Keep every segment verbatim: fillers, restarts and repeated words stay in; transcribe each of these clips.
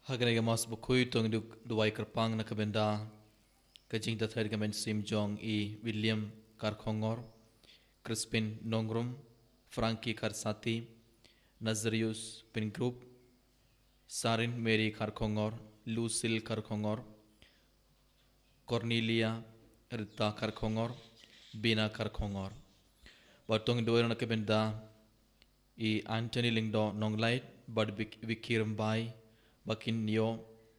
Ha kane ka Mass Bakhuid to ngin duwai kyrpang na ka bynta ka jingtharai ka mynsiem jong i William Karkhongor, Crispin Nongrum, Frankie Karsati, Nazarius Pingrup, Sarin Mary Karkhongor, Lucille Karkhongor, Cornelia Rita Karkhongor, Bina Karkhongor. Bad to ngin duwai na ka bynta i Anthony Lyngdoh Nonglait bad Vic-, Vicky Rymbai ba kin ïoh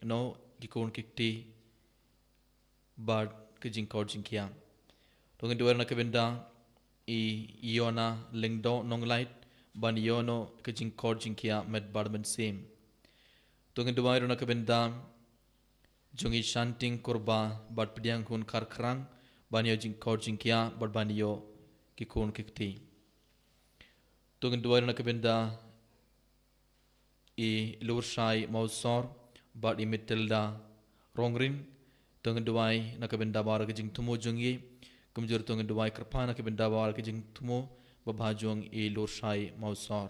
noh ki khun ki kti bad ka jingkoit jingkhiah. To ngin duwai na ka bynta i Yona Lyngdoh Nonglait ban ïoh noh ka jingkoit jingkhiah met bad mynsiem. To ngin duwai ruh na ka bynta jong i Shanting Kurba bad pdiang khun Kharkhrang ban ïoh jingkoit jingkhiah bad ban ïoh ki khun ki kti. To ngin duwai ruh na ka bynta i Lurshai Mawsor bad i Matilda Rongrin. To ngin duwai na ka bynta baroh ki jingthmu jong i. Kumjuh to ngin duwai kyrpang na ka bynta baroh ki jingthmu babha jong i Lurshai Mawsor.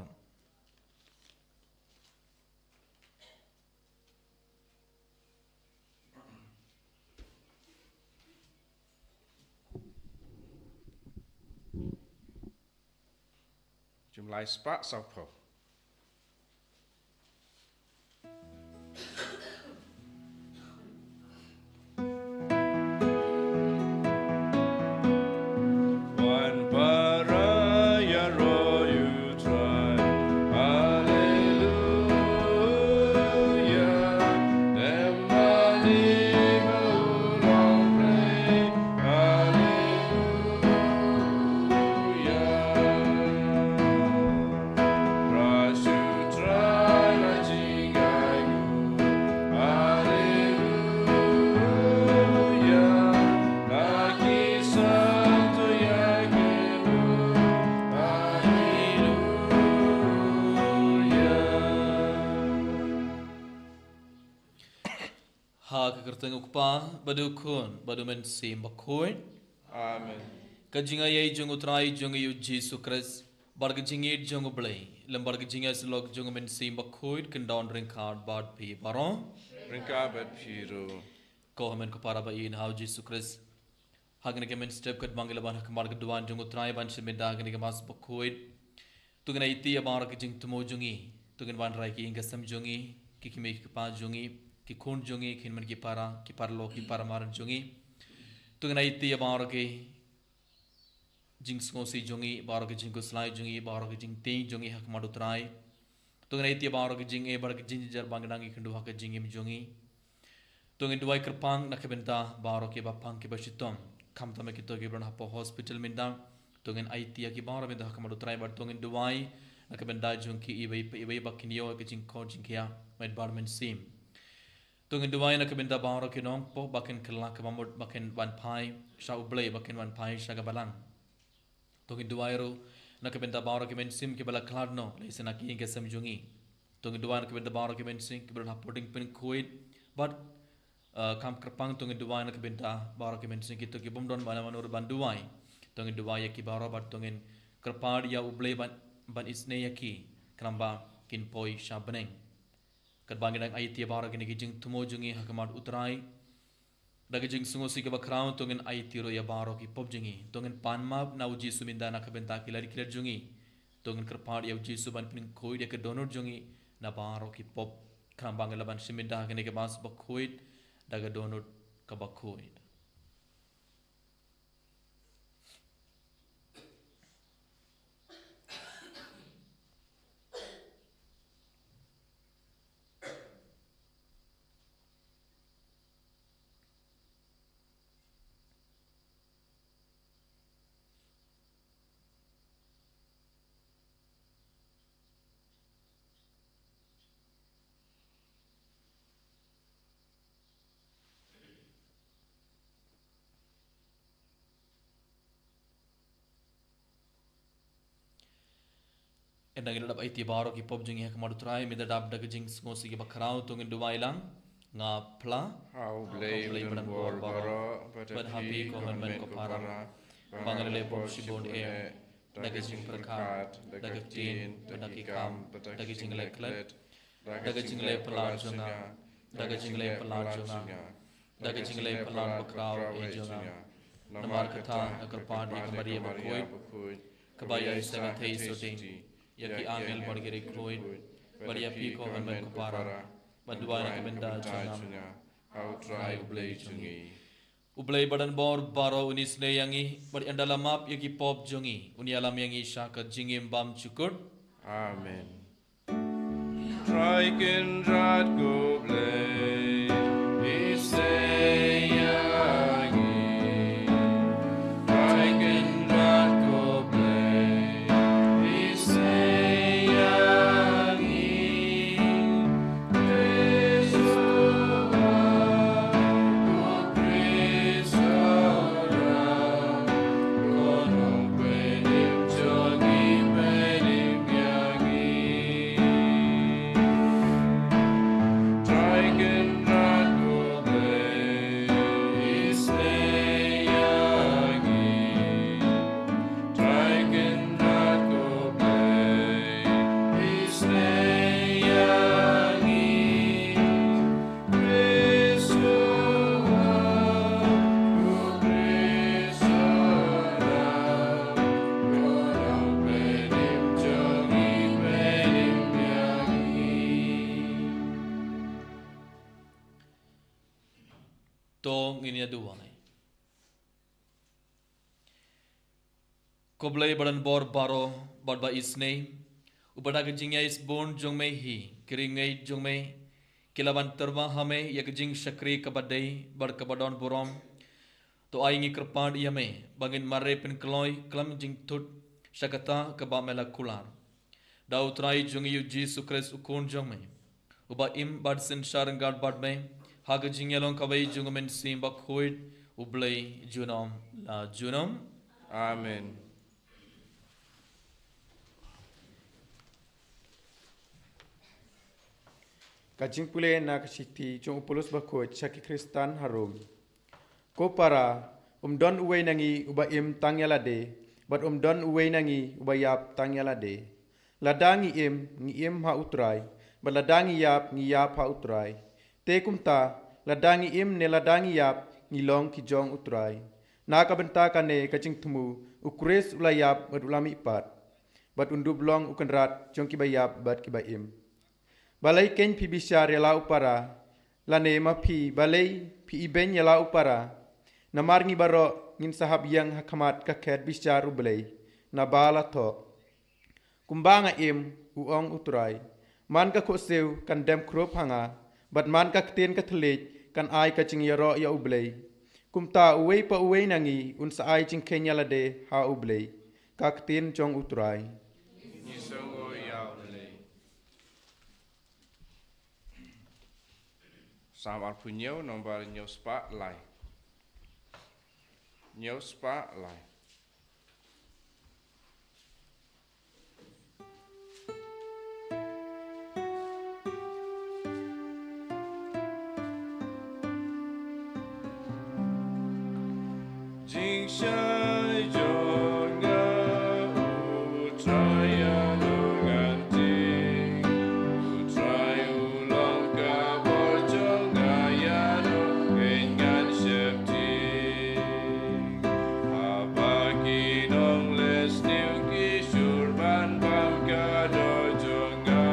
Jumlai spah sawphew. Wan para ïaroh ïa u Trai. Haleluya. Dem bali ba u long rei. Haleluya. Trai shu trai la jingaiu. Haleluya. La ki santo ïa ki bun. Haleluya. Ha ka kyrteng u Kpa, bad u Khun, bad u Mynsiem Bakhuid. Amen. Ka jingaiei jong u Trai jong ngi u Jisu Khrist, bad ka jingïeit jong u Blei, lem bad ka jingïasyllok jong u Mynsiem Bakhuid, kin don ryngkat bad phi baroh. Ryngkat bad phi ruh. Ko hynmen ko para ba ïeit ha u Jisu Khrist. Ha kane ka mynstep katba ngi la wan ha khmat ka duwan jong u Trai ban shim bynta ha kane ka Mass Bakhuid, to ngin aiti ïa baroh ki jingthmu jong ngi. To ngin wanrah ïa ki ïing ki sem jong ngi, ki kmie ki kpa jong ngi, ki khun jong ngi, ki hynmen ki para, ki paralok ki para madan jong ngi. To ngin aiti ïa baroh ki jingsngewsih jong ngi, baroh ki jingkhuslai jong ngi, baroh ki jingtieng jong ngi ha khmat u Trai. To ngin aiti ïa baroh ki jingeh bad ki jingjynjar ba ngi dang ïakynduh ha ka jingim jong ngi. To ngin duwai kyrpang na ka bynta baroh kiba pang kiba shitom. Khamtam ïa kito kiba don hapoh hospital mynta. To ngin aiti ïa ki baroh mynta ha khmat u Trai bad to ngin duwai na ka bynta jong ki iwei pa iwei ba kin ïoh ïa ka jingkoit jingkhiah met bad mynsiem. To ngin duwai na ka bynta baroh ki nongpop ba kin kylla ka bamut ba kin wan phai sha u Blei ba kin wan phai sha ka balang. To ngin duwai ruh na ka bynta baroh ki mynsiem kiba la khlad noh lehse na ki ïing ki sem jong ngi. To ngin duwai na ka bynta baroh ki mynsiem kiba don hapoh dieng pynkhuid bad, eh, kam kyrpang to ngin duwai na ka bynta baroh ki mynsiem kito ki bym don mano mano ruh ban duwai. To ngin duwai ïa ki baroh bad to ngin kyrpad ïa u Blei ban, ban isynei ïa ki khnang ba kin poi sha bneng. Katba ngi dang aiti ïa baroh kine ki jingthmu jong ngi ha khmat u Trai. Da ka jingsngewsih kaba khraw to ngin aiti ruh ïa baroh ki pop jong ngi. To ngin pan map na u Jisu mynta na ka bynta ki lad ki lad jong ngi. To ngin kyrpad ïa u Jisu ban pynkhuid ïa ka dohnud jong ngi na baroh ki pop. Khnang ba ngin lah ban shim bynta ha kane ka Mass Bakhuid da ka dohnud kaba khuid. Ynda ngi la dap aiti baroh ki pop jong ngi ha khmat u Trai, mynta dap da ka jingsngewsih kaba khraw to ngin duwai lang. Nga phla. Ha u Blei, ha u Blei ba don bor baroh, bad ha phi ko hynmen ko para, ba nga la leh bun shibun eh, da ka jingpyrkhat, da ka ktien, bad da ki kam, bad da ka jingleh klet, da ka jingleh phylla jong nga. da ka jingleh palat jong nga, da ka jingleh palat bakhraw eh jong nga. Namar kata nga kyrpad ïa ka Maria bakhuid, kaba ïai sngewthuh sording ïa ki angel bad ki riewkhuid, bad ïa phi ko hynmen ko para, bad duwai na ka bynta jong nga ha U Trai U Blei jong ngi. U Blei badonbor baroh un isynei ïa ngi, bad ynda la map ïa ki pop jong ngi, un ïalam ïa ngi sha ka jingim bymjukut. Amen. Trai Kynrad ko Blei, isynei ïa ngi. Trai Kynrad ko Blei, isynei ïa ngi. To ngin ïa duwai. Ko Blei badonbor baroh bad ba isynei, uba da ka jingïaisbun jong me hi ki riewngeit jong me ki la ban tyrwa ha me ïa ka jingshakri kaba dei bad kaba don burom. To ai ngi kyrpad ïa me ba ngin mareh pynkloi khlem jingthut sha kata kaba me la kular. Da U Trai jong ngi U Jisu Khrist U Khun jong me, uba im bad synshar ryngkat bad me ha ka jingïalong kawei jong U Mynsiem Bakhuid, U Blei junom la junom. Amen. Ka jingpule na ka shithi jong U Paulus Bakhuid sha ki Khristan ha Rom. Ko para, um don uwei na ngi uba im tang ïa lade, bad um don uwei na ngi uba ïap tang ïa lade. Lada ngi im, ngi im ha U Trai, bad lada ngi ïap, ngi ïap ha U Trai. Te kumta, lada ngi im ne lada ngi ïap, ngi long ki jong U Trai. Na ka bynta kane ka jingthmu, U Khrist u la ïap bad u la mihpat, bad un dup long u kynrad jong kiba ïap bad kiba im. Balei kein phi bishar ïa la u para, lane ma phi balei phi ibeiñ ïa la u para? Namar ngi baroh ngin sa hap ïeng ha khmat ka khet bishar U Blei, naba la thoh: Kumba nga im, u ong U Trai, man ka khohsiew kan dem khrup ha nga, bad man ka ktien ka thylliej kan ai ka jingïaroh ïa U Blei. Kumta uwei pa uwei na ngi un sa ai jingkheiñ ïa lade ha U Blei. Ka ktien jong U Trai. Ngi sngewnguh ïa U Blei. Salm arphew hynñiew, nombar hynñiew spah lai. Hynñiew spah lai. Jingshai jong nga, U Trai, ïa ngan tieng. U Trai u long ka bor jong nga, ïa ngan sheptieng. Haba ki nongleh sniew ki shur ban bam ka doh jong nga,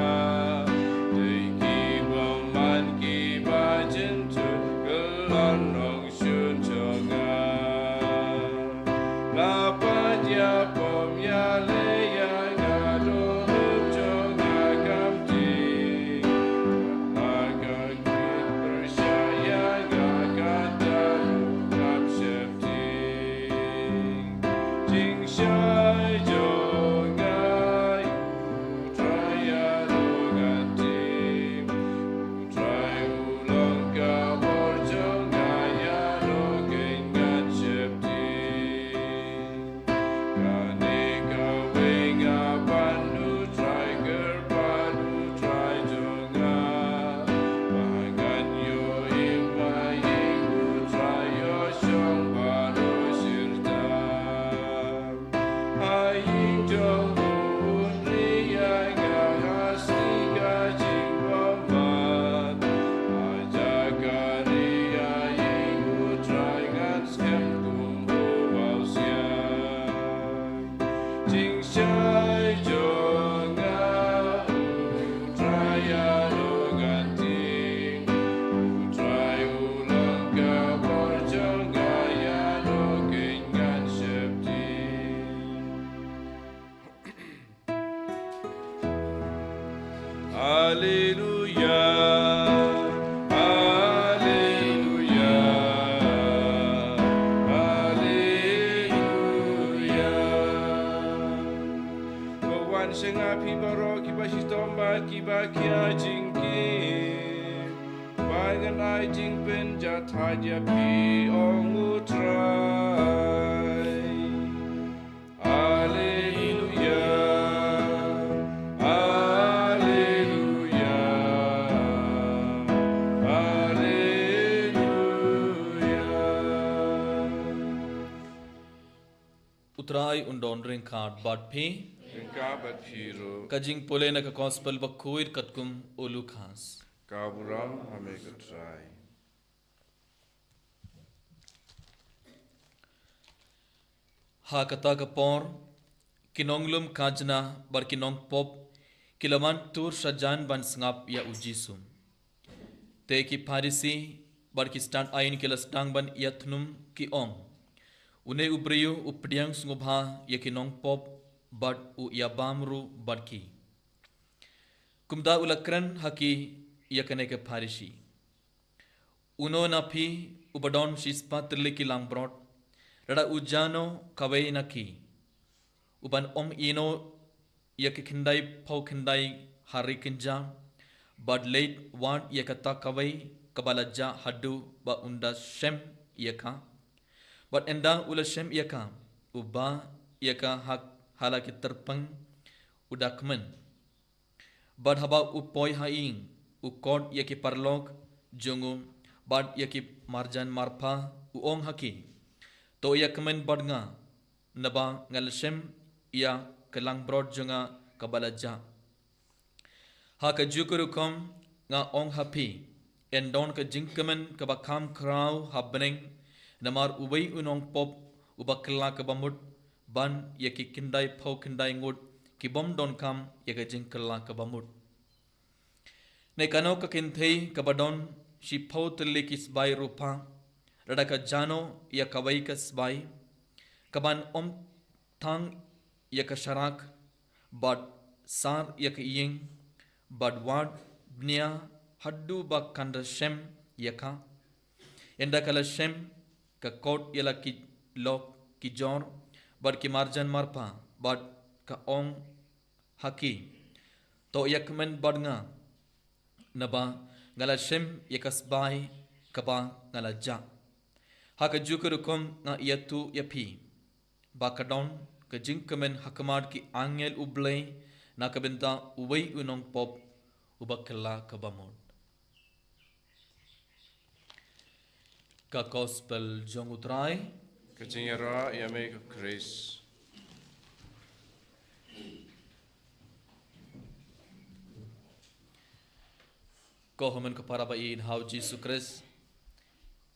dei ki bymman kiba jynjut kyllon nongshun jong nga. La pat ïa pom ïa leh ïa nga, dohnud jong nga kam tieng. La ka kit pyrshah ïa nga, kata ruh ngam sheptieng. Jingshai jong nga, U Trai ïa ngan tieng. U Trai u long ka bor jong nga, ïa ngan sheptieng. Kane kawei nga pan U Trai, kyrpad U Trai jong nga. Ba ngan ïoh im ha ïing U Trai, ïoh shong baroh shirta. Ha ïing jong u un ri ïa nga ha sngi ka jingbymman. Ha Jingshai jong nga, U Trai, ïa u ngan tieng. U Trai u long ka bor jong nga, ïa u keiñ ngan sheptieng. Haleluya, haleluya, haleluya. Ko wan sha nga phi baroh kiba shitom bad kiba khia jingkit, ba ngan ai jingpynjah thait ïa phi, ong U Trai. Haleluya, haleluya, haleluya. U Trai un don ryngkat bad phi. Ryngkat bad phi ruh. Ka jingpule na ka Gospel bakhuid katkum u Lukas. Ka burom ha me ko Trai. Ha kata ka por, ki nonglum khajna bad ki nongpop ki la mad tur shajan ban sngap ïa u Jisu. Te ki Pharisi bad ki stad ain ki la sdang ban ïathnum, ki ong, une u briew u pdiang sngewbha ïa ki nongpop bad u ïabam ruh bad ki. Kumta u la kren ha ki ïa kane ka Pharisi, uno na phi uba don shispah tylli ki langbrot, lada u jah noh kawei na ki, u ban ym ïeh noh ïa ki khyndai phew khyndai ha ri kynja, bad leit wad ïa kata kawei kaba la jah haduh ba un da shem ïa ka? Bad ynda u la shem ïa ka, u bah ïa ka ha, ha la ki tyrpeng, u da kmen. Bad haba u poi ha ïing, u khot ïa ki paralok jong u bad ïa ki marjan marpa, u ong ha ki, to ïa kmen bad nga, naba nga la shem ïa ka langbrot jong nga kaba la jah. Ha kajuh ka rukom nga ong ha phi, yn don ka jingkmen kaba kham khraw ha bneng namar uwei u nongpop uba kylla kaba mut ban ïa ki khyndai phew khyndai ngut ki bym donkam ïa ka jingkylla kaba mut. Ne kano ka kynthei kaba don shiphew tylli ki sbai rupa, lada ka jah noh ïa kawei ka sbai, ka ban ym thang ïa ka sharak, bad sar ïa ka ïing, bad wad bniah haduh ba kan da shem ïa ka? Ynda ka la shem, ka khot ïa la ki lok ki jor bad ki marjan marpa, bad ka ong ha ki, to ïa kmen bad nga, naba nga la shem ïa ka sbai kaba nga la jah. Ha kajuh ka rukom nga ïathuh ïa phi, ba ka don ka jingkmen ha khmat ki angel U Blei na ka bynta uwei u nongpop uba kylla kaba mut. Ka Gospel jong U Trai. Ka jingïarap ïa me ko Khrist. Ko hynmen ko para ba ïeit ha u Jisu Khrist.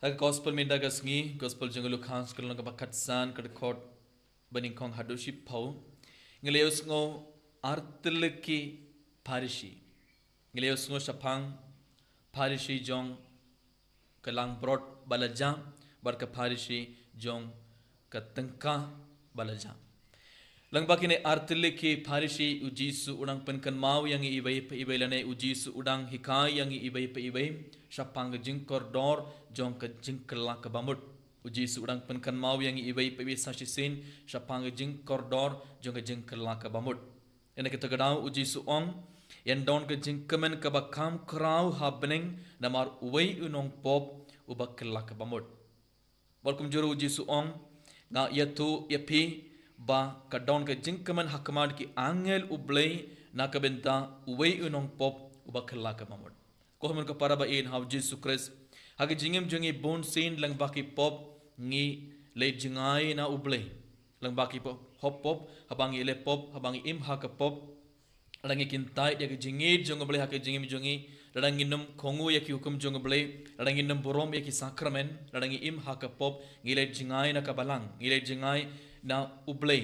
Ha ka Gospel mynta ka sngi, Gospel jong u Lukas, ka lynnong kaba khatsan, ka dkhot banyngkong haduh shiphew, ngi la ïohsngew ar tylli ki Pharisi. Ngi la ïohsngew shaphang Pharisi jong ka langbrot ba la jah, bad ka Pharisi jong ka tyngka ba la jah. Lyngba kine ar tylli ki Pharisi, u Jisu u dang pynkynmaw ïa ngi iwei pa iwei, lane u Jisu u dang hikai ïa ngi iwei pa iwei shaphang ka jingkordor jong ka jingkylla kaba mut. U Jisu u dang pynkynmaw ïa ngi iwei pa iwei sa shisien shaphang ka jingkordor jong ka jingkylla kaba mut. Ïa kata ka daw u Jisu u ong, yn don ka jingkmen kaba kham khraw ha bneng namar uwei u nongpop uba kylla kaba mut. Bad kumjuh ruh u Jisu u ong, nga ïathuh ïa phi ba ka don ka jingkmen ha khmat ki angel U Blei na ka bynta uwei u nongpop uba kylla kaba mut. Ko hynmen ko para ba ïeit ha u Jisu Khrist, ha ka jingim jong ngi bun sien lyngba ki pop ngi leit jngai na U Blei. Lyngba ki pop, hop pop, haba ngi leh pop, haba ngi im ha ka pop, lada ngi kyntait ïa ka jingïeit jong U Blei ha ka jingim jong ngi, lada ngin ym kohnguh ïa ki hukum jong U Blei, lada ngin ym burom ïa ki sakramen, lada ngi im ha ka pop, ngi leit jngai na ka balang, ngi leit jngai na U Blei.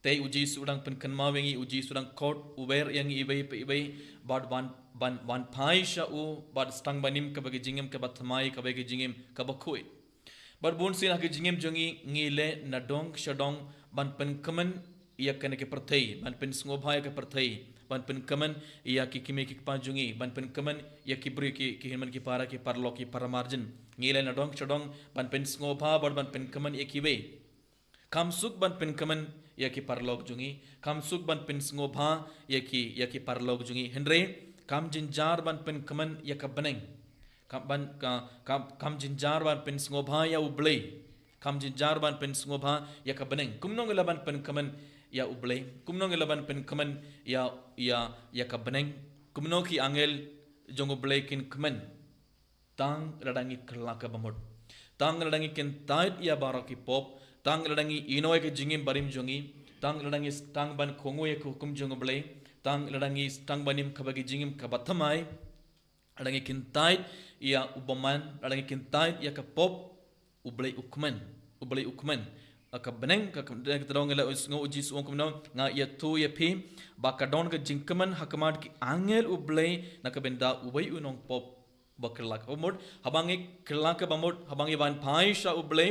Te u Jisu u dang pynkynmaw ïa ngi, u Jisu u dang khot, u wer ïa ngi iwei pa iwei, bad wan, ban, wan phai sha u, bad sdang banim kaba ka jingim kaba thymmai, kaba ka jingim kaba khuid. Bad bun sien ha ka jingim jong ngi, ngi leh na dong sha dong, ban pynkmen ïa kane ka pyrthei, ban pynsngewbha ïa ka pyrthei, ban pynkmen ïa ki kmie ki kpa jong ngi, ban pynkmen ïa ki briew ki, ki hynmen ki para, ki paralok ki para marjan. Ngi leh na dong sha dong, ban pynsngewbha, bad ban pynkmen ïa kiwei. Kam suk ban pynkmen ïa ki paralok jong ngi, kam suk ban pynsngewbha ïa ki, ïa ki paralok jong ngi. Hynrei, kam jynjar ban pynkmen ïa ka bneng. Kam ban, ka, kam, kam jynjar ban pynsngewbha ïa u Blei. Kam jynjar ban pynsngewbha ïa ka bneng. Kumno ngi lah ban pynkmen ïa u Blei? Kumno ngi lah ban pynkmen ïa, ïa, ïa ka bneng? Kumno ki angel jong u Blei kin kmen? Tang lada ngi kylla kaba mut. Tang lada ngi kyntait ïa baroh ki pop. Tang lada ngi ïehnoh ïa ka jingim barim jong ngi. Tang lada ngi sdang ban kohnguh ïa ka hukum jong u Blei. Tang lada ngi sdang banim kaba ka jingim kaba thymmai. Lada ngi kyntait ïa u bymman, lada ngi kyntait ïa ka pop, u Blei u kmen, u Blei u kmen. Ka bneng, ka, ka, ka tdong ïa la u sngew u Jisu u ong kumno, nga ïathuh ïa phi, ba ka don ka jingkmen ha khmat ki angel u Blei, na ka bynta uwei u nongpop ba kylla kaba mut. Haba ngi kylla kaba mut, haba ngi wan phai sha u Blei,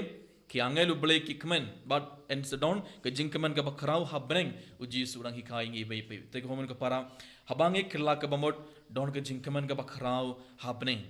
ki angel u Blei ki kmen, bad yn sa don ka jingkmen kaba khraw ha bneng, u Jisu u dang hikai ïa ngi iwei pa iwei. Te ko hynmen ko para, haba ngi kylla kaba mut, don ka jingkmen kaba khraw ha bneng.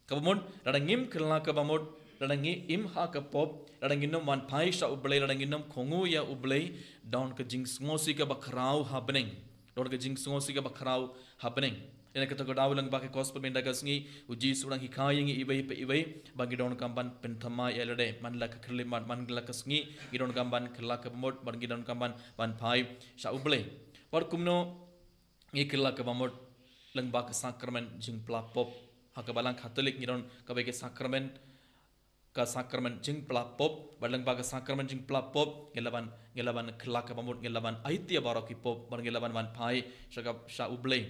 Kaba mut, lada ngim kylla kaba mut, lada ngi im ha ka pop, lada ngin ym wan phai sha u Blei, lada ngin ym kohnguh ïa u Blei, don ka jingsngewsih kaba khraw ha bneng. Don ka jingsngewsih kaba khraw ha bneng. Ïa kata ka daw lyngba ka gospel mynta ka sngi, u Jisu u dang hikai ïa ngi iwei pa iwei, ba ngi donkam ban pynthymmai ïa lade, man la ka khyllipmat, man la ka sngi, ngi donkam ban kylla kaba mut, ba ngi donkam ban, ban phai sha u Blei. Bad kumno, ngi kylla kaba mut lyngba ka sakramen jingpla pop. Ha ka balang Katholik ngi don kaba ka sakramen, ka sakramen jingpla pop, bad lyngba ka sakramen jingpla pop, ngi lah ban, ngi lah ban kylla kaba mut, ngi lah ban aiti ïa baroh ki pop, bad ngi lah ban wan phai sha ka, sha u Blei.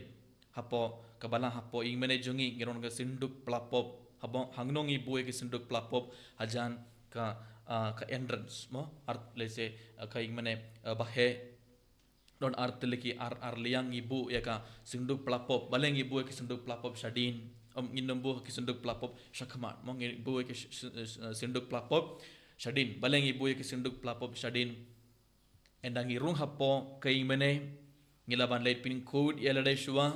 Hapoh ka balang hapoh ïing mane jong ngi, ngi don ka synduk pla pop. Hapoh hangno ngi buh ïa ka synduk pla pop, hajan ka, ah, ka entrance mo, ar lehse, ah, ka ïing mane, ah, ba heh, don ar tylli ki ar, ar liang ngi buh ïa ka synduk pla pop. Balei ngi buh ïa ka synduk pla pop shadien? Ym, ngin ym buh ïa ka synduk pla pop shakhmat mo, ngi buh ïa ka sh-, sh-, sh-, synduk pla pop shadien. Balei ngi buh ïa ka synduk pla pop shadien? Ynda ngi rung hapoh ka ïing mane, ngi lah ban leit pynkhuid ïa lade shuwa.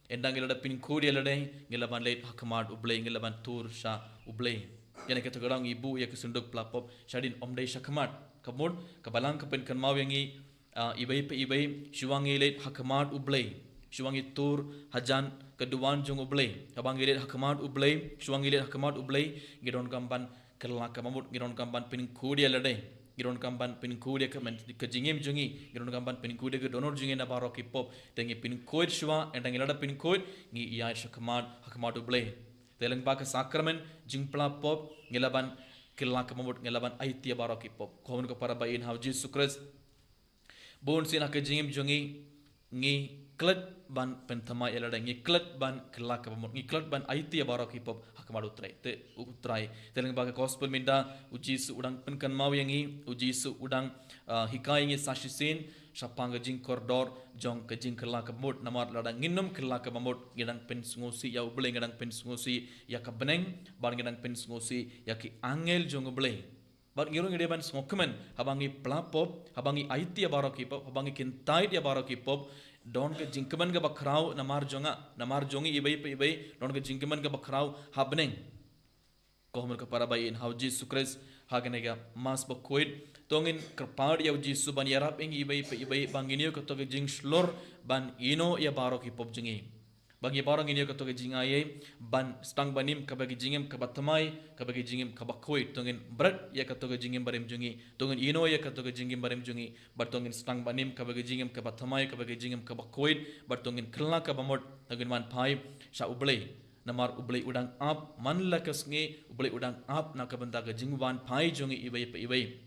Ynda ngi lah ban pynkhuid ïa lade, ngi lah ban leit ha khmat u Blei, ngi lah ban tur sha u Blei. Ïa kata ka daw ngi buh ïa ka synduk pla pop shadien, ym dei shakhmat. Ka mut, ka balang ka pynkynmaw ïa ngi, ah, iwei pa iwei, shuwa ngi leit ha khmat u Blei, shuwa ngi tur hajan ka duwan jong u Blei. Haba ngi leit ha khmat u Blei, shuwa ngi leit ha khmat u Blei, ngi donkam ban kylla kaba mut, ngi donkam ban pynkhuid ïa lade, ngi donkam ban pynkhuid ïa ka men, ka jingim jong ngi, ngi donkam ban pynkhuid ïa ka dohnud jong ngi na baroh ki pop. Te ngi pynkhuid shuwa, ynda ngi lah da pynkhuid, ngi ïaid shakhmat, ha khmat u Blei. Te lyngba ka sakramen jingpla pop, ngi lah ban kylla kaba mut, ngi lah ban aiti ïa baroh ki pop. Ko hynmen ko para ba ïeit ha u Jisu Khrist, bun sien ha ka jingim jong ngi, ngi klet ban pynthymmai ïa lade, ngi klet ban kylla kaba mut, ngi klet ban aiti ïa baroh ki pop ha khmat u Trai. Te u Trai, te lyngba ka gospel mynta, u Jisu u dang pynkynmaw ïa ngi, u Jisu u dang, ah, hikai ïa ngi sa shisien shaphang ka jingkordor jong ka jingkylla kaba mut. Namar lada ngin ym kylla kaba mut, ngi dang pynsngewsih ïa u Blei, ngi dang pynsngewsih ïa ka bneng, bad ngi dang pynsngewsih ïa ki angel jong u Blei. Bad ngi ruh ngi dei ban sngewkmen, haba ngi pla pop, haba ngi aiti ïa baroh ki pop, haba ngi kyntait ïa baroh ki pop, don ka jingkmen kaba khraw namar jong nga, namar jong ngi iwei pa iwei, don ka jingkmen kaba khraw ha bneng. Ko hynmen ko para ba ïeit ha u Jisu Khrist, ha kane ka Mass bakhuid, to ngin kyrpad ïa u Jisu ban ïarap ïa ngi iwei pa iwei, ba ngin ïoh kato ka jingshlur ban ïehnoh ïa baroh ki pop jong ngi. Ba ngi baroh ngin ïoh kato ka jingai, ban sdang banim kaba ka jingim kaba thymmai, kaba ka jingim kaba khuid. To ngin bret ïa kato ka jingim barim jong ngi, to ngin ïehnoh ïa kato ka jingim barim jong ngi, bad to ngin sdang banim kaba ka jingim kaba thymmai, kaba ka jingim kaba khuid, bad to ngin kylla kaba mut, to ngin wan phai sha u Blei. Namar u Blei u dang ap man la ka sngi, u Blei u dang ap na ka bynta ka jingwan phai jong ngi iwei pa iwei.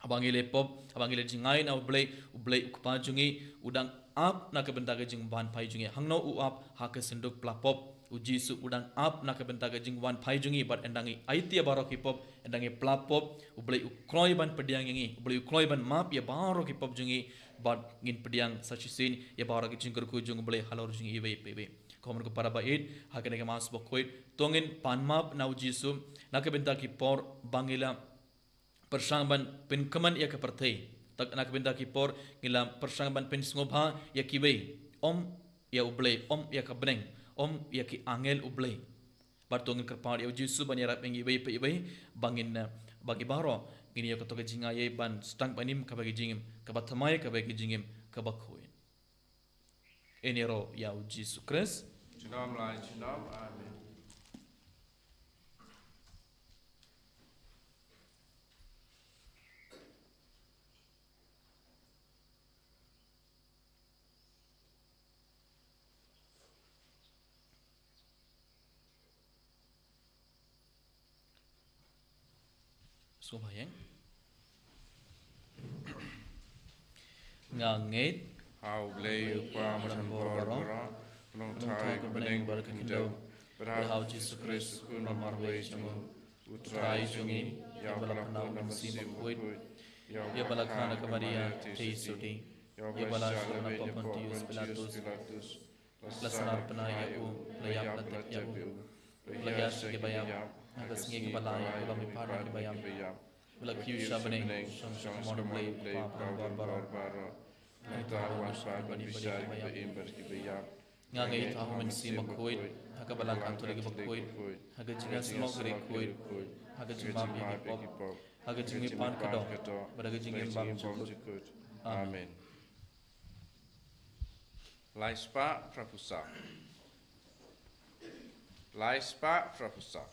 Haba ngi leh pop, haba ngi leh jingai na u Blei, u Blei u Kpa jong ngi, u dang ap na ka bynta ka jingwan phai jong ngi. Hangno u ap? Ha ka synduk pla pop. U Jisu u dang ap na ka bynta ka jingwan phai jong ngi, bad ynda ngi aiti ïa baroh ki pop, ynda ngi pla pop, U Blei u kloi ban pdiang ïa ngi, U Blei u kloi ban map ïa baroh ki pop jong ngi, bad ngin pdiang sa shisien ïa baroh ki jingkyrkhu jong U Blei halor jong ngi iwei pa iwei. Ko mon ko para ba ïeit, ha kane ka Mass bakhuid, to ngin pan map na U Jisu na ka bynta ki por ba ngi la pyrshang ban pynkmen ïa ka pyrthei. Te na ka bynta ki por ngi la pyrshang ban pynsngewbha ïa kiwei, ym ïa U Blei, ym ïa ka bneng, ym ïa ki angel U Blei. Bad to ngin kyrpad ïa U Jisu ban ïarap ïa ngi iwei pa iwei, ba ngin, eh, ba ngi baroh ngin ïoh kato ka jingaiei ban sdang ban im kaba ka jingim kaba thymmai, kaba ka jingim kaba khuid. Ïaroh ïa U Jisu Khrist. Junom la junom. Amen. Sngewbha ïa. Nga ngeit ha U Blei U Kpa Badonbor baroh, U Nongthaw ka bneng bad ka khyndew, bad ha U Jisu Khrist U Khun ba marwei jong U, U Trai jong ngi, ïa uba la pun na ka Mynsiem Bakhuid, ïa uba la kha na ka Maria Theisotti, ïa uba la shah laweit na pop Pontius Pilatus, la sngap bnai ïa u, la ïap la tep ïa u, la ïaid sha kiba ïap, ha ka sngi kaba lai u la mihpat na kiba ïap, u la kiew sha bneng, shong sha ka mon U Blei U Kpa Badonbor baroh. Nangta u wan pat ban bishar ïa kiba im bad kiba ïap. Nga ngeit ha U Mynsiem Bakhuid, ha ka Balang Katholik bakhuid, ha ka jingïaseng ka dei khuid, ha ka jingmap ïa ki pop, ha ka jingmihpat ka doh, bad ha ka jingim bymjukut. Amen. Lai spah phra phew saw. Lai spah phra phew saw.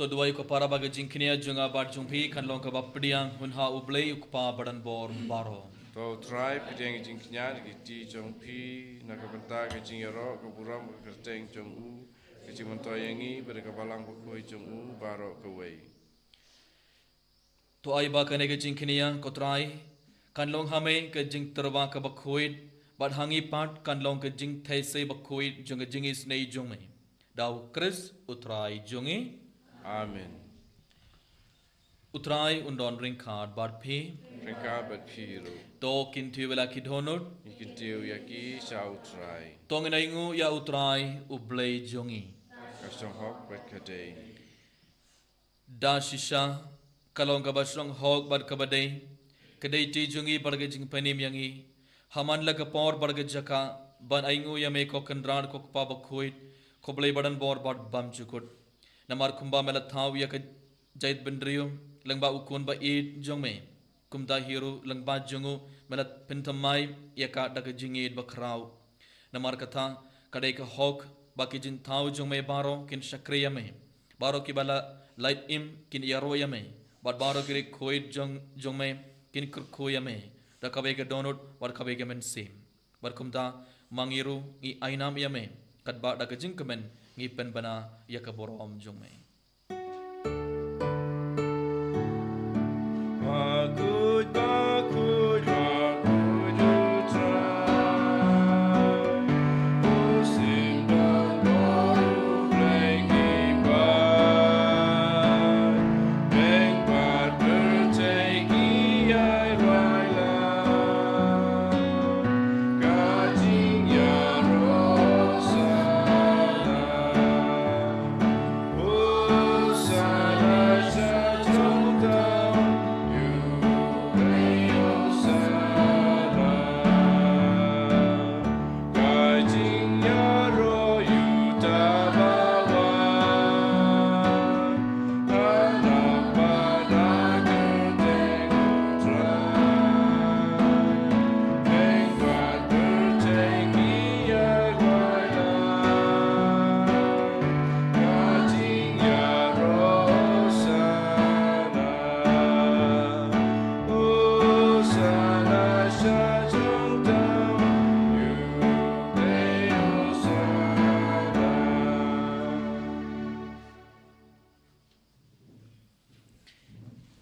To duwai ko para ba ka jingkñia jong nga bad jong phi kan long kaba pdiang hun ha U Blei U Kpa Badonbor baroh. To U Trai pdiang ka jingkñia da ki kti jong phi na ka bynta ka jingïaroh ka burom ka kyrteng jong u, ka jingmyntoi ïa ngi bad ka Balang Bakhuid jong u baroh kawei. To ai ba kane ka jingkñia ko Trai kan long ha me ka jingtyrwa kaba khuid, bad ha ngi pat kan long ka jingthaisei bakhuid jong ka jingisynei jong me. Da U Khrist U Trai jong ngi. Amen. U Trai un don ryngkat bad phi. Ryngkat bad phi ruh. To kyntiew ïa la ki dohnud. Ngi kyntiew ïa ki sha U Trai. To ngin ainguh ïa U Trai U Blei jong ngi. Ka shong hok bad ka dei. Da shisha ka long kaba shong hok bad kaba dei, ka dei kti jong ngi bad ka jingpynim ïa ngi ha man la ka por bad ka jaka ban ainguh ïa me ko Kynrad ko Kpa Bakhuid, ko Blei Badonbor bad bymjukut. Namar kumba me la thaw ïa ka jaitbynriew lyngba U Khun ba ïeit jong me, kumta hi ruh lyngba jong u me la pynthymmai ïa ka da ka jingïeit bakhraw. Namar kata ka dei ka hok ba ki jingthaw jong me baroh kin shakri ïa me. Baroh kiba la lait im kin ïaroh ïa me, bad baroh ki riewkhuid jong, jong me kin kyrkhu ïa me da kawei ka dohnud bad kawei ka mynsiem. Bad kumta ma ngi ruh ngi ai nam ïa me, Katba da ka jingkmen ngi pynbna ïa ka burom jong me.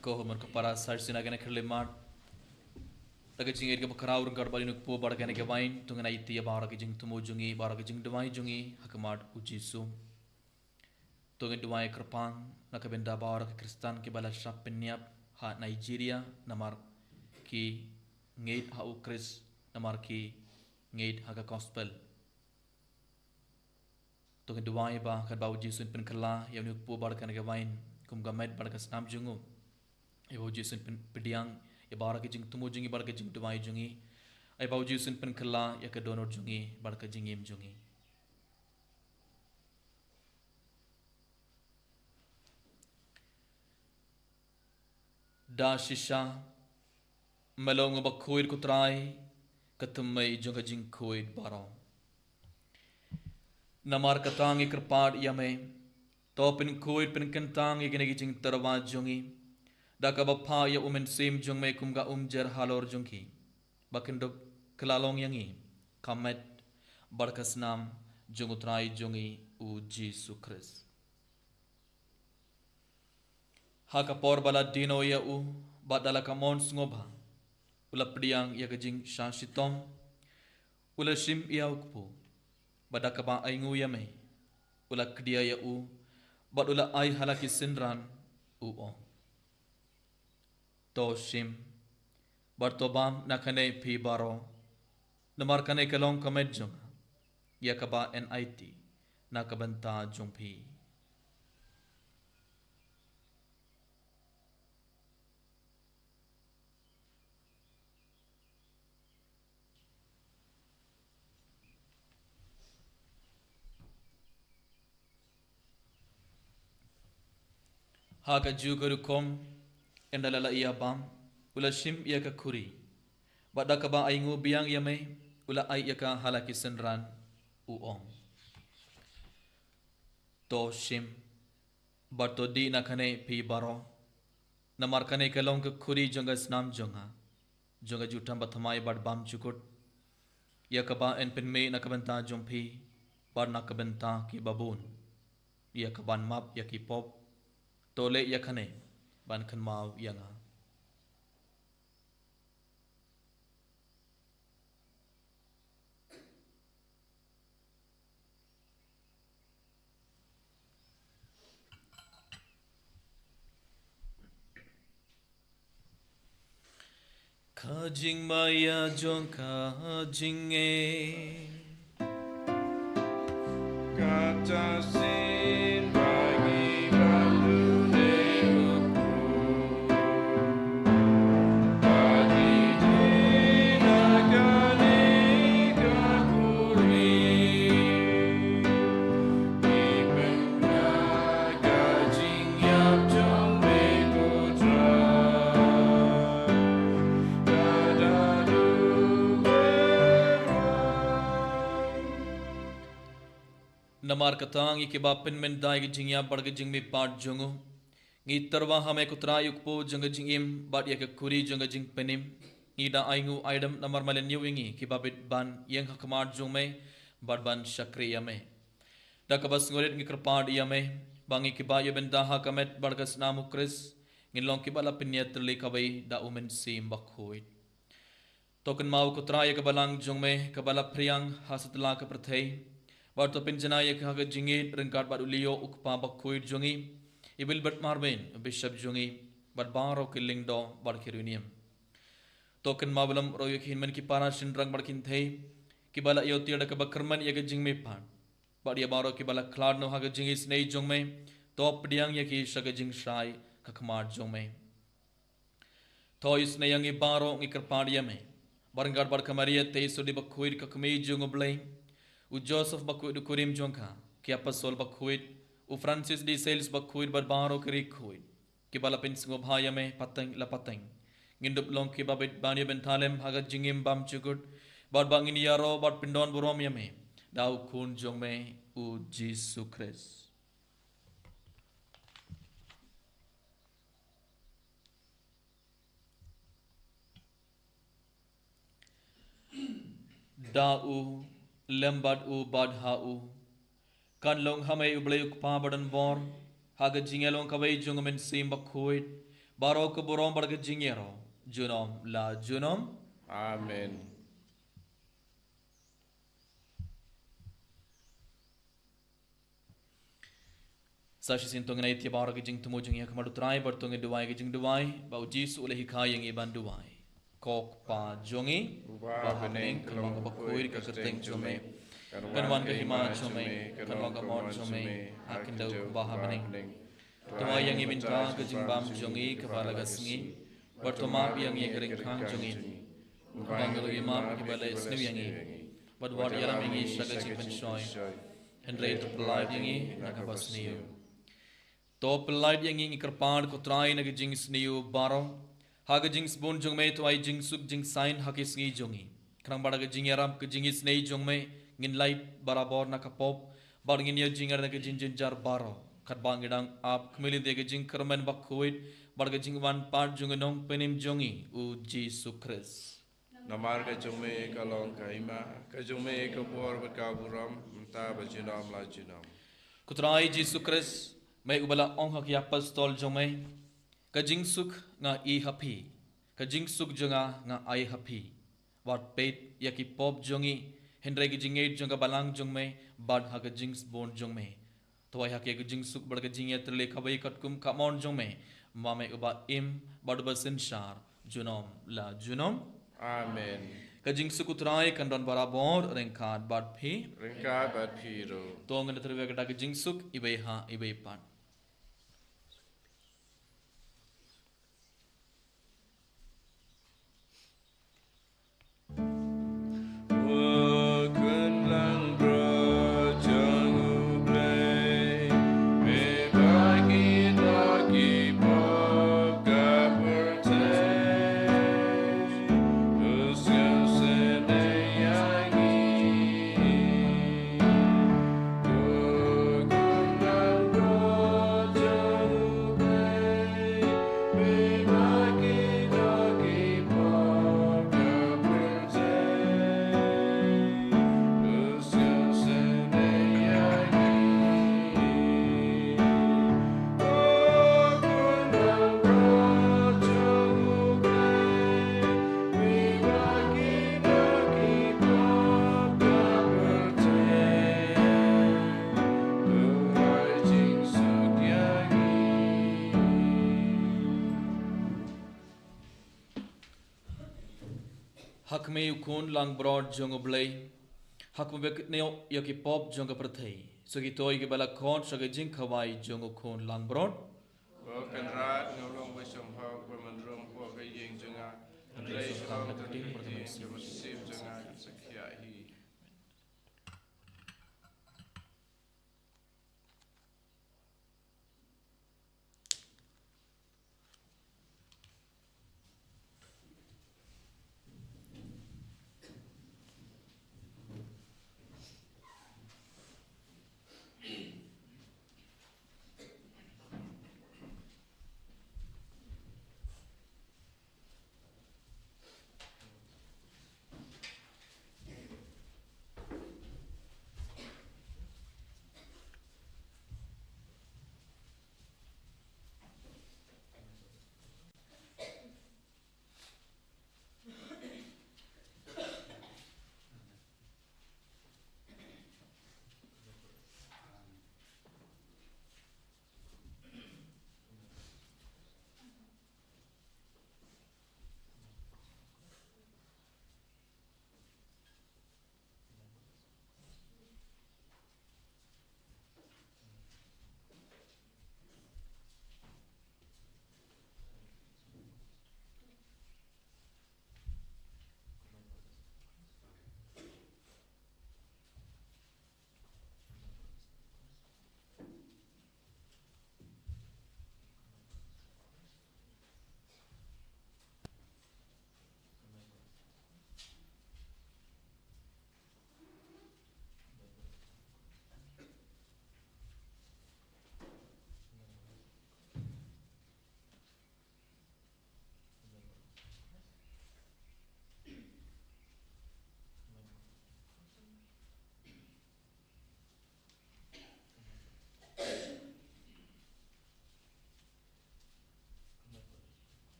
Ko Homer ko para sar sina gana kyrle mat. Da ka jingïeit kaba khraw ryngkat bad ïa u Kpa bad kane ka wain, to ngin aiti ïa baroh ki jingthmu jong ngi, baroh ki jingduwai jong ngi ha khmat u Jisu. To ngin duwai kyrpang na ka bynta baroh ki Khristan kiba la shah pynïap ha Nigeria, namar ki ngeit ha u Khrist, namar ki ngeit ha ka gospel. To ngin duwai ba katba u Jisu un pynkylla ïa une u Kpa bad kane ka wain kum ka met bad ka snam jong u, ai ba u Jisu un pyn-, pdiang ïa baroh ki jingthmu jong ngi bad ka jingduwai jong ngi. Ai ba u Jisu un pynkylla ïa ka dohnud jong ngi bad ka jingim jong ngi. Da shisha, me long uba khuid, ko Trai, ka thymmei jong ka jingkhuid baroh. Namar kata ngi kyrpad ïa me, to pynkhuid pynkyntang ïa kine ki jingtyrwa jong ngi, da kaba phah ïa u Mynsiem jong me kum ka umjer halor jong ki, ba kin dup kylla long ïa ngi ka met bad ka snam jong u Trai jong ngi u Jisu Khrist. Ha ka por ba la die noh ïa u, bad da la ka mon sngewbha, u la pdiang ïa ka jingshah shitom, u la shim ïa u Kpa, bad da kaba ainguh ïa me, u la khia ïa u, bad u la ai ha la ki synran, u ong: To shim, bad to bam na kane phi baroh, namar kane ka long ka met jong nga, ïa kaba yn aiti na ka bynta jong phi. Ha kajuh ka rukom, ynda la la ïa bam, u la shim ïa ka khuri, bad da kaba ainguh biang ïa me, u la ai ïa ka ha la ki synran, u ong: To shim, bad to dih na kane phi baroh, namar kane ka long ka khuri jong ka snam jong nga, jong ka jutang bathymmai bad bymjukut, ïa kaba yn pynmih na ka bynta jong phi bad na ka bynta kiba bun, ïa kaban map ïa ki pop. To leh ïa kane ban kynmaw ïa nga. Ka jingmaïa jong ka jingngeit. Kata sien bagi balune uku. Bagi dina kane ka kuri. Ipen ka jingïap jong me ko Trai. Namar kata ngi kiba pynmynta ïa ka jingïap bad ka jingmihpat jong u, ngi tyrwa ha me ko Trai u Kpa jong ka jingim bad ïa ka khuri jong ka jingpynim. Ngi da ainguh aidem namar me la ñiew ïa ngi kiba bit ban ïeng ha khmat jong me bad ban shakri ïa me. Da kaba sngewrit ngi kyrpad ïa me ba ngi kiba ïa bynta ha ka met bad ka snam u Khrist ngin long kiba la pynïatylli kawei da u Mynsiem Bakhuid. To kynmaw ko Trai ïa ka balang jong me kaba la phriang ha satlak ka pyrthei, bad to pynjanai ïa ka ha ka jingïeit ryngkat bad u Leo u Kpa Bakhuid jong ngi, i Wilbert Marben u Bishop jong ngi, bad baroh ki lyngdoh bad ki riewniam. To kynmaw bha lem ruh ïa ki hynmen ki para shynrang bad kynthei kiba la ïoh tiar da kaba kyrmen ïa ka jingmihpat, bad ïa baroh kiba la khlad noh ha ka jingisynei jong me, to pdiang ïa ki sha ka jingshai ka khmat jong me. To isynei ïa ngi baroh ngi kyrpad ïa me, ryngkat bad ka Maria Theisotti Bakhuid ka Kmie jong u Blei, u Joseph Bakhuid u kurim jong ka, ki Apostol Bakhuid, u Francis de Sales Bakhuid bad baroh ki riewkhuid kiba la pynsngewbha ïa me pateng la pateng. Ngin dup long kiba bit ban ïa bynta lem ha ka jingim bymjukut, bad ba ngin ïaroh bad pyndon burom ïa me da u Khun jong me u Jisu Khrist. Da u, lem bad u, bad ha u, kan long ha me u Blei u Kpa badonbor, ha ka jingïalong kawei jong u Mynsiem Bakhuid, baroh ka burom bad ka jingïaroh junom la junom. Amen. Sa shisien to ngin ai ïa baroh ki jingthmu jong ngi ha khmat u Trai, bad to ngin duwai ki jingduwai ba u Jisu u la hikai ïa ngi ban duwai. Ko Kpa jong ngi uba ha bneng, kan long kaba khuid ka kyrteng jong me, kan wan ka hima jong me, kan long ka mon jong me ha ka khyndew kumba ha bneng. To ai ïa ngi mynta ka jingbam jong ngi kaba la ka sngi, bad to map ïa ngi ka ryngkang jong ngi, kumba ngi ruh ngi map ïa kiba la ïasniew ïa ngi, bad wat ïalam ïa ngi sha ka jingpynshoi, hynrei to pyllait ïa ngi na kaba sniew. To pyllait ïa ngi, ngi kyrpad ko Trai, na ka jingsniew baroh. Ha ka jingsbun jong me to ai jingsuk jingsain ha ki sngi jong ngi, khnang ba da ka jingïarap ka jingisynei jong me ngin lait barabor na ka pop, bad ngin ïoh jingïarap na ka jingjynjar baroh, katba ngi dang ap khmih lynti ïa ka jingkyrmen bakhuid bad ka jingwan pat jong u Nongpynim jong ngi u Jisu Khrist. Namar ka jong me ka long ka hima, ka jong me ka bor bad ka burom, mynta bad junom la junom. Ko Trai Jisu Khrist, me uba la ong ha ki apostol jong me, ka jingsuk nga ai ha phi, ka jingsuk jong nga nga ai ha phi. Wat peit ïa ki pop jong ngi, hynrei ka jingngeit jong ka balang jong me, bad ha ka jingsbun jong me. To ai ha ki ka jingsuk bad ka jingïatylli kaba ïeit katkum ka mon jong me, ma me uba im bad uba synshar junom la junom. Amen. Ka jingsuk u Trai kan don barabor ryngkat bad phi. Ryngkat bad phi ruh. To ngin ïatylli ïa ka da ka jingsuk iwei ha iwei pat. Ha khmih u Khun langbrot jong U Blei, ha khmih ba kynnoh ïa ki pop jong ka pyrthei, sa ki to ïa kiba la khot sha ka jingkhawai jong u Khun langbrot. Ko Kynrad, nga long ba shemphang ba man rum ko ka ïing jong nga, hynrei shu ong kata ka ktien, ka mynsiem jong nga kan sa khiah hi.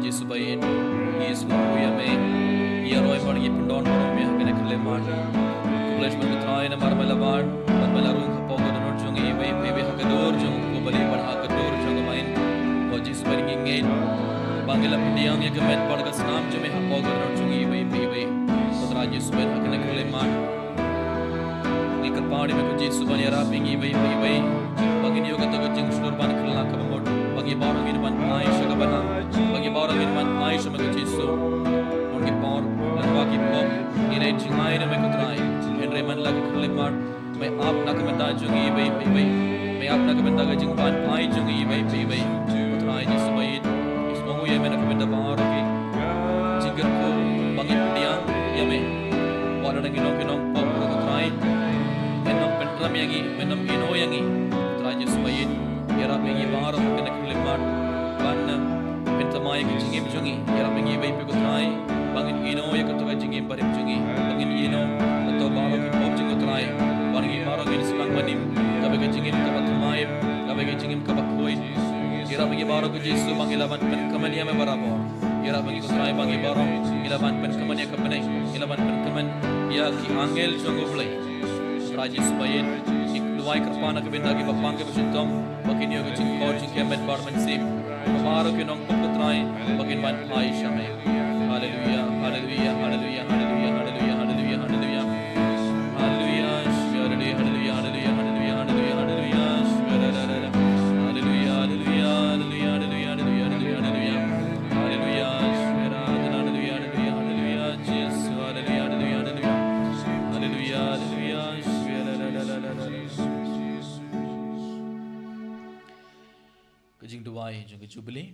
Jisu ba ïeit, ngi sngewbha ïa me. Ïaroh bad ngi pyndon burom ïa kane ka khyllipmat. Khublei shibun ko Trai namar me la ban, bad me la rung hapoh ka dohnud jong ngi iwei pa iwei, ha ka dur jong u Khun Blei bad ha ka dur jong ka Main. Ko Jisu ba ngi ngeit ba ngi la pdiang ïa ka met bad ka snam jong me hapoh ka dohnud jong ngi iwei pa iwei. Ko Trai Jisu ba ha kane ka khyllipmat ngi kyrpad ïa me ko Jisu ban ïarap ïa ngi iwei pa iwei. Ba ngin ïoh kata ka jingshlur ban kylla kaba mut. Ba ngi baroh ngin ban phai sha kaba bha. Ba ngi baroh ngin ban phai sha me ko Jisu. Bun ki por, lyngba ki pop, ngi leit jngai na me ko Trai. Hynrei man la ka khyllipmat, me ap na ka bynta jong ngi iwei pa iwei. Me ap na ka bynta ka jingban phai jong ngi iwei pa iwei. Ko Trai Jisu ba ïeit, ngi sngewbha ïa me na ka bynta baroh ki jingkyrkhu ba ngin pdiang ïa me. Wat lada ngi long ki nongpop ruh ko Trai, men ym pynrem ïa ngi, men ym ïehnoh ïa ngi. Ko Trai Jisu ba ïeit, ïarap ïa ngi baroh ha kane ka khyllipmat ban, eh, pynthymmai ïa ka jingim jong ngi. Ïarap ïa ngi iwei pa iwei ko Trai ba ngin ïehnoh ïa kato ka jingim barim jong ngi, ba ngin ïehnoh ïa kato baroh ki pop jong ngi ko Trai. Ba ngi baroh ngin sdang ban im kaba ka jingim kaba thymmai, kaba ka jingim kaba khuid. Ïarap ïa ngi baroh ko Jisu ba ngin lah ban pynkmen ïa me barabor. Ïarap ïa ngi ko Trai ba ngi baroh ngin lah ban pynkmen ïa ka bneng, ngin lah ban pynkmen ïa ki angel jong U Blei. Trai Jisu ba ïeit, ngi duwai kyrpad na ka bynta kiba pang kiba shitom, ba kin ïoh ka jingkor jingkmen bad mynsiem. Baroh ki nongpop ko Trai, ba kin ban phai sha me. Haleluya, haleluya, haleluya, haleluya, haleluya, haleluya, haleluya. Haleluya, haleluya, haleluya, haleluya, haleluya, haleluya, haleluya, haleluya. Haleluya, haleluya, haleluya, haleluya, haleluya, haleluya, haleluya. Haleluya, haleluya, haleluya, haleluya, haleluya. Jisu, haleluya, haleluya, haleluya. Haleluya, haleluya, haleluya. Ka jingduwai jong ka Jubili.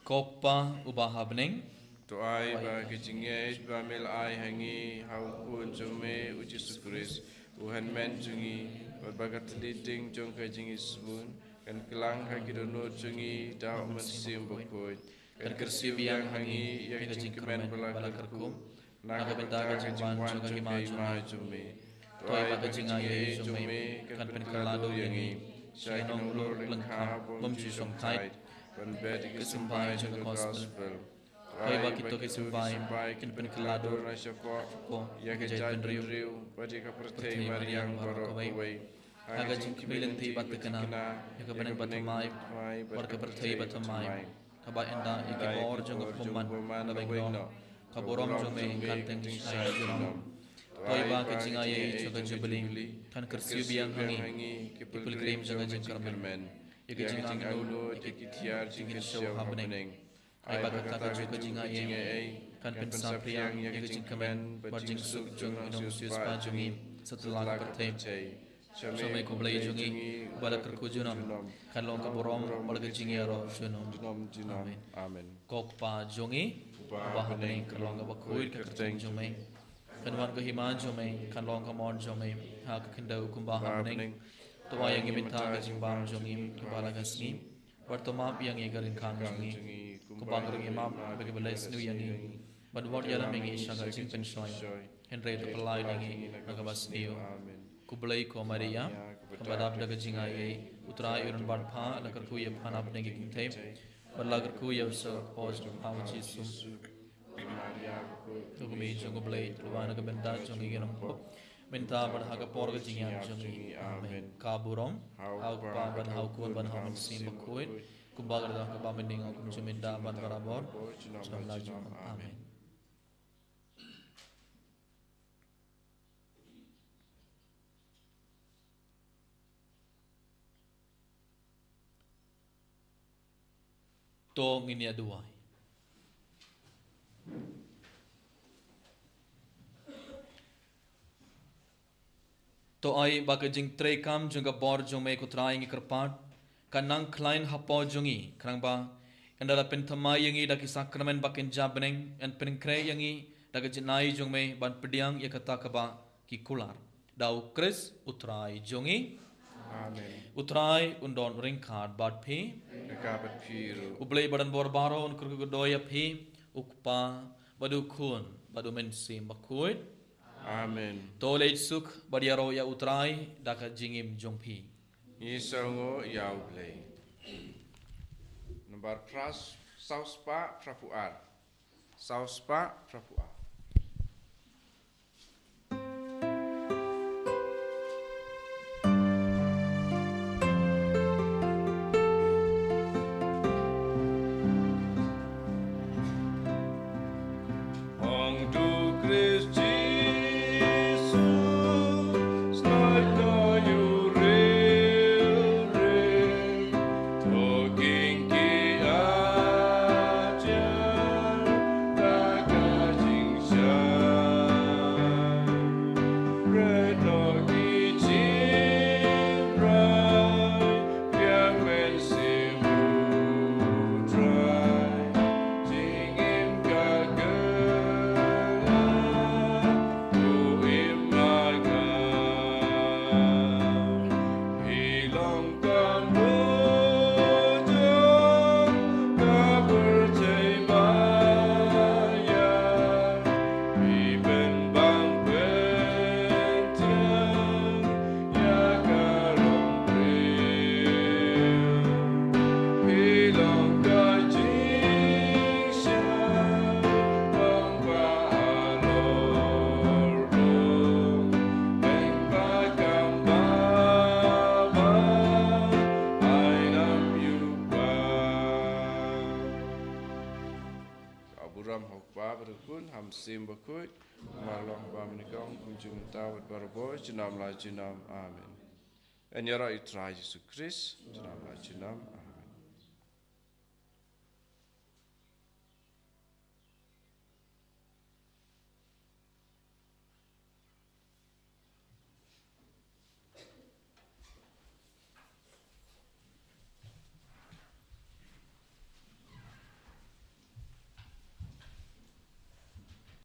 Ko Kpa uba ha bneng, to ai ba ka jingngeit ba me la ai ha ngi ha u Khun jong me u Jisu Khrist, u Hynmen jong ngi, bad ba ka thylliej ding jong ka jingisynei kan kylla ha ki dohnud jong ngi da u Mynsiem Bakhuid. Kan kyrsiew biang ha ngi ïa ka jingkyrmen ba la kyrkhu na ka bynta ka jingwan jong ka Hima jong me. To ai ba ka jingaiei jong me kan pynkylla dur ïa ngi sha ki nonglor lyngkha bym ju shongthait ban beh ïa ka symbai jong ka gospel. To ai ba kito ki symbai kin pynkylla dur shapoh ïa ka jaitbynriew bad ïa ka pyrthei mariang baroh kawei. Ha ka jingkhmih lynti ba thikna ïa ka bneng ba thymmai bad ka pyrthei ba thymmai. Kaba ynda ïa ki bor jong ka bymman la beiñ noh, ka burom jong me kan teng shai junom. To ai ba ka jingaiei jong ka Jubili kan kyrsiew biang ha ngi ki pilgrim jong ka jingkyrmen, ïa ka jingangnud ïa ki thiar jingkynshew ha bneng. Ai ba kata ka juk ka jingaiei kan pynsaphriang ïa ka jingkmen bad jingsuk jong u nongsiewspah jong ngi satlak ka pyrthei. Sha me ko Blei jong ngi, uba la kyrkhu junom, kan long ka burom bad ka jingïaroh junom. Amen. Amen. Ko Kpa jong ngi uba ha bneng, kan long kaba khuid ka kyrteng jong me. Kan wan ka hima jong me, kan long ka mon jong me ha ka khyndew kumba ha bneng. To ai ïa ngi mynta ka jingbam jong ngi kaba la ka sngi. Bad to map ïa ngi ka ryngkang jong ngi, kumba ngi ruh ngi map ïa kiba leh sniew ïa ngi. Bad wat ïalam ïa ngi sha ka jingpynshoi, hynrei to pyllait ïa ngi na kaba sniew. Amen. Khublei ko Maria, kaba dap da ka jingaiei, U Trai u don bad pha, la kyrkhu ïa pha na pdeng ki kynthei, bad la kyrkhu ïa u soh ka por jong pha u Jisu. Ko Kmie jong U Blei, to duwai na ka bynta jong ngi ki nongpop, mynta bad ha ka por ka jingïap jong ngi. Amen. Ka burom ha U Kpa bad ha U Khun bad ha U Mynsiem Bakhuid, kumba ka don ha kaba mynta, kumjuh mynta bad barabor, junom la junom. Amen. To ngin ïa duwai. To ai ba ka jingtreikam jong ka bor jong me ko Trai ngi kyrpad, kan nang khlaiñ hapoh jong ngi, khnang ba kan da la pynthymmai ïa ngi da ki sakramen ba kynja bneng, yn pynkhreh ïa ngi da ka jingai jong me ban pdiang ïa kata kaba ki kular. Da U Khrist U Trai jong ngi. Amen. U Trai un don ryngkat bad phi. Ryngkat bad phi ruh. U Blei ba don bor baroh un kyrkhu kyrdoh ïa phi, U Kpa bad U Khun bad U Mynsiem Bakhuid. Amen. To leit suk bad ïaroh ïa U Trai da ka jingim jong phi. Ngi sngewnguh ïa U Blei. Nambar phra Saw spah phra phew ar. Saw spah phra phew ar. Hong du Khrist Jisu, slai ko yu ril ril, to king ki ajar, ta ka jingshai. Red to ki jingrai, biang men si u Trai. Jingim ka kyrda, u im ma nga. Phi long ka mut jong ka pyrthei maya. Phi pynbang pyntieng ïa ka rong briew. Phi long ka jingshai, long ba halor rong, pynbang kam ba ba, ai nam ïu ba. Ka burom ha u Kpa bad u Khun, ha u Mynsiem Bakhuid, kumba long ha ba mynnyngkong, kumjuh mynta bad barabor, junom la junom. Amen. Yn ïaroh ïa u Trai Jisu Khrist, junom la junom. Amen.